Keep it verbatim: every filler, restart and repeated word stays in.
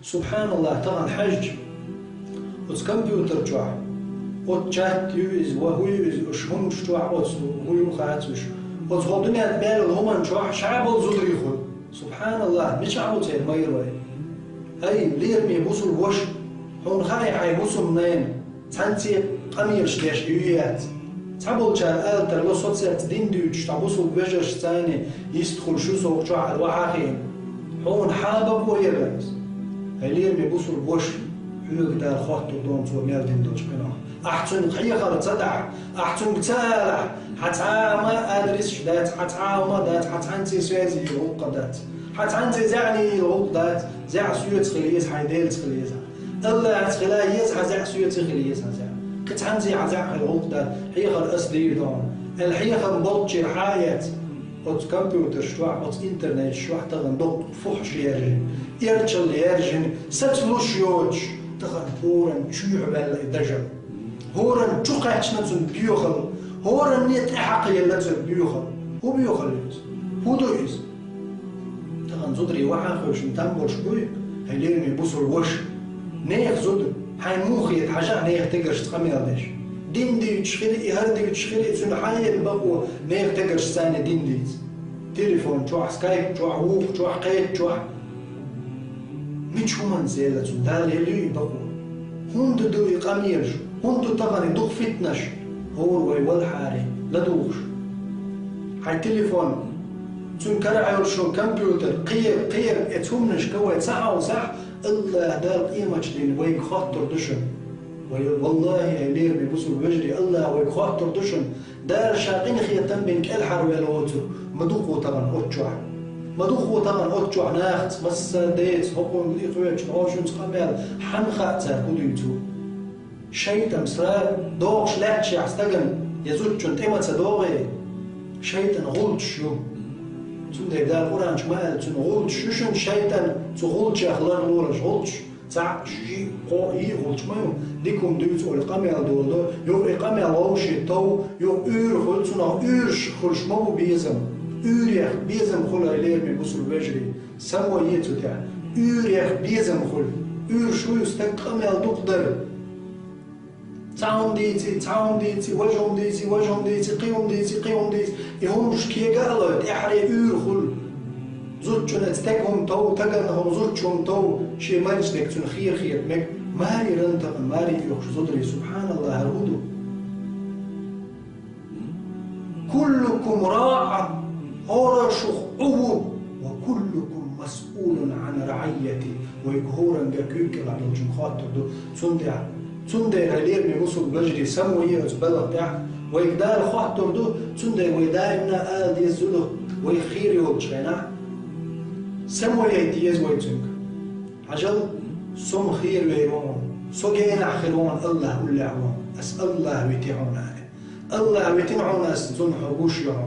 Субханаллах, тахан хьажча, оцу компьютер чохь, оцу чат ю иза, ва хӀу ю иза, уьш хӀуманаш чохь оцу хӀу ю хаьтташ. Оцу хьо дуьнен мел хӀуманна чохь ша болу зударий хуьлу. Субханаллах, мичахь бу церан майра вай? Ай, лераме бусулба ваша, хьуна хаьа хьайн хӀусамнана цхьаьнцце къамелаш деш ю яц. Цхьаболчара ала тарло, со цаьрца дин дуьйцуш, цхьа бусулба вежаршца цхьаьна йистхуьлуш ю со хӀокху чохь аьлла, вахьа хиъна. Хьуна хьан бакъо яра иза? Ай, лераме бусулба ваша, хьоьга Дала хоттур ду хьуна цо мел дина долчу къинойх. Ахь цуьнга хьехар ца дахь, ахь цуьнга ца алахь, хьан цхьа а ма адресаш дац, хьан цхьа а ма дац, хьан цхьаьнцце связи йила гӀуллакх дац, хьан цхьаьнцце зӀене йила гӀуллакх дац, зӀе соьца хила еза хьайн, Делаца хила еза. АллахӀаца хила еза хьан зӀе, соьца хила еза хьан зӀе. Кхин цхьаьнцце хьан зӀе хила гӀуллакх дац, хьехар ас дийр ду хьуна. Аьлла, хьехам болччуьра хьан а эцна, оцу компьютерш чохь, оцу интернеташ чохь тахана доккха фухӀаш яьржина, эрчалла яьржина, саца луш йоцуш, тахана хӀоранна чоьхьа ваьлла и дажар. ХӀоранна чу кхаьчна цуьнан боьхалла, хӀоранне тӀе хьакхаелла цуьнан боьхалла. ХӀун боьхалла ю иза? ХӀун ду иза? Тахана зударий вахьа а хевшина там болуш буй, хьайн лераме бусулба ваша? Нехан зуда, хьайна муха хета, хьажахь нехан тегаршца къамел деш? Дин дуьйцуш хила и, хӀара дуьйцуш хила и, цуьнан хьан яра бакъо нехан тегаршца цхьаьна дин дийца? Телефон чохь, скайп чохь, вукху чохь, кхечу чохь. Мича хӀуманца елла цунна Дала елла ю и бакъо? ХӀунда ду и къамелаш? ХӀунда ду тахана и дукха фитнаш? ХӀора вай валахьара ладугӀуш. Хьайн телефон, цуьнан кара Ӏуьллуш йолу компьютер, кхера, кхера, эцу хӀуманашка вай ца хьовсахь, АллахӀ Дала къематдийнахь вайга хоттур ду шуна. Вай, валлахӀи, ай лераме бусулба вежарий, АллахӀ вайга хоттур ду шуна. Дала Ша къинхетам бина кӀелхьарвелла воцург ма дукха ву тахана оцу чохь. Ма дукха ву тахана оцу чохь нахаца, массара деца, хӀокхунна и кхоьчу, хӀокхуьнца къамел, хьанна хаьа цара хӀун дуьйцу? ШайтӀан сара догӀуш лаьтташехь стагана я зудчунна тӀе ма ца догӀий? ШайтӀан гӀулчаш ю. Цундела Дала Къуръан чу ма аьлла, цуьнан гӀулчаш ю шуна шайтӀан, цу гӀулчех ларлолаш гӀулчаш. Цхьаъ, шиъ, кхоъ, йиъ гӀулч ма ю, дика хӀума дуьйцу олий къамел долу, юха и къамел вовшийн тов, юха уьйр хуьлу, цунах уьйраш хуьлуш ма бу безам. Уьйрех безам хуьлу, ай лераме бусулба вежарий, само е цу тӀехь. Уьйрех безам хуьлу. Уьйр шу ю стаг къамел дукха дара. Цхьа хӀума дийций, цхьа хӀума дийций, важа хӀума дийций, важа хӀума дийций, кхин хӀума дийций, кхин хӀума дийций. И хӀумаш кега а лой, тӀаьхьаре уьйр хуьлу. Зудчунна стеган хӀума тов, стагана хӀума зудчун хӀума тов, шен маьрша дерг цуьнан хера-хера мега. Маре ранна тахана, маре оьхуш зударий, субханаллахӀ, хӀара хӀун ду? Куллукум раъан, хӀора шух Ӏу ву, ва куллукум масъулун Ӏан раъийятихӀи, вайга хӀоранга куьйга кӀелахь долчунга хоттур ду. Цундела, цундела, хьай лераме бусулба вежарий, само е оцу балха тӀехь, вайга Дала хоттур ду, цундела вай даимна ала деза зуда, вайх хера йолчу хенахь, само яйта еза вай цуьнга. Хьажал, со-м херавер ву хьуна, со генахь хир ву хьуна АллахӀ уллехь ву хьуна, ас АллахӀ вити хьуна аьлла. АллахӀ витина хьуна ас, цунна хьо гуш ю хьуна.